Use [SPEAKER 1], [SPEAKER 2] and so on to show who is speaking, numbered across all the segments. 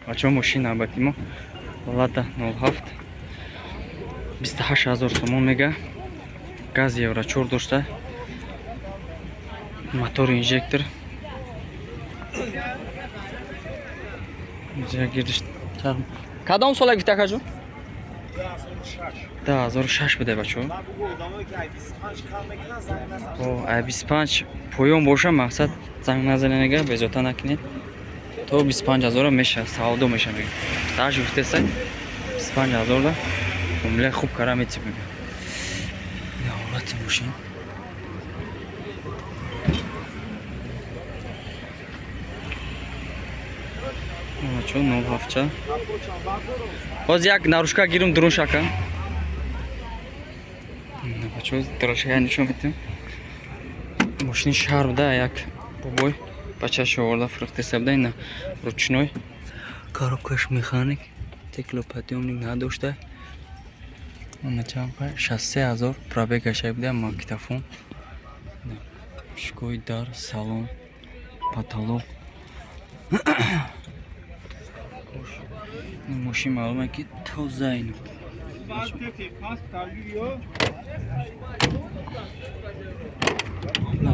[SPEAKER 1] Бачаҳо, мошин навбати мо Лада 07, 28 000 сомон мега. Газ, евро 4 дошта, мотори инжектор. Кадом сола гуфта, акаҷон? 2006 буде, бачаҳо. Ай 25 поён боша, мақсад, занг назанега, безота накунед. То 25 ҳазора меша, савдо меша, мега. 28 гуфтеса, 25 ҳазорда муомила хуб кара мети, мега. Ина ҳолати мошин. Бачаҳо, 07-ча. Ҳозир як наружка гирум, дурун шака. Бачаҳо, дурушка нишон медиҳем. Мошини шаҳр буда, як бобой бачаашо оварда фурӯхтеса буда. Ина ручной, коробкаш механик, стеклоподъёмник надошта. 63 000 пробегаша буда, магнитофон, шикои дар, салон, потолок. Мошин маълуме, ки тоза ину.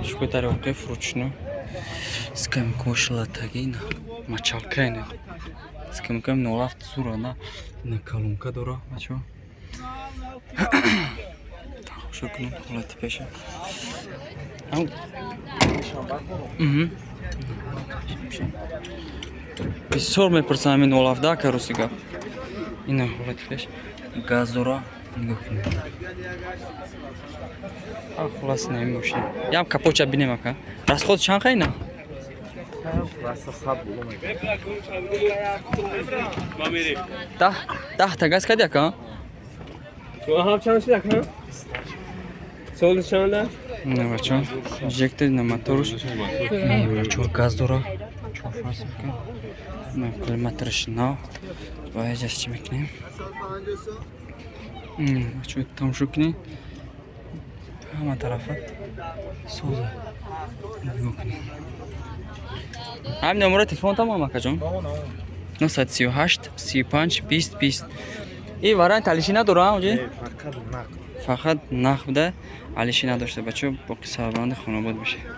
[SPEAKER 1] Шукои дари оқиф ручной, скамейкош латаги, ина мочалка, ина скамейка 07 сура на, ина колонка дора. Бачаҳо, тамошо кунед ҳолати пеша. Бисёр мепурсам ҳамин 07, ака, рости гап. Ина ҳолати пеш, газ дора, нигоҳ кунед. Хулас, ина ин мошин. Ям капотша бинем, ака. Расход чанд қа ина?
[SPEAKER 2] Раста 100 боло мегирад.
[SPEAKER 1] 10 10-та газ кади, ака?
[SPEAKER 3] Ҳафт чанд шуд, ака? Соли чанда?
[SPEAKER 1] На, бачаҳо, инжектор, на моторш чор газ дора, чор фаз, ака. На, климаторш нав. Ва эҷаш чӣ мекунем, бачаҳо, тамошо кунед, ҳама тарафа соза, нигоҳ кунед. Ҳамин номерои телефон тамом, акаҷон? 938 35 20 20. И вариант алиши надора оҷи?
[SPEAKER 2] Фақат нақд.
[SPEAKER 1] Фақат нақд буда, алиши надошта, бачаҳо. Боқи сарбанди хонобод бошед.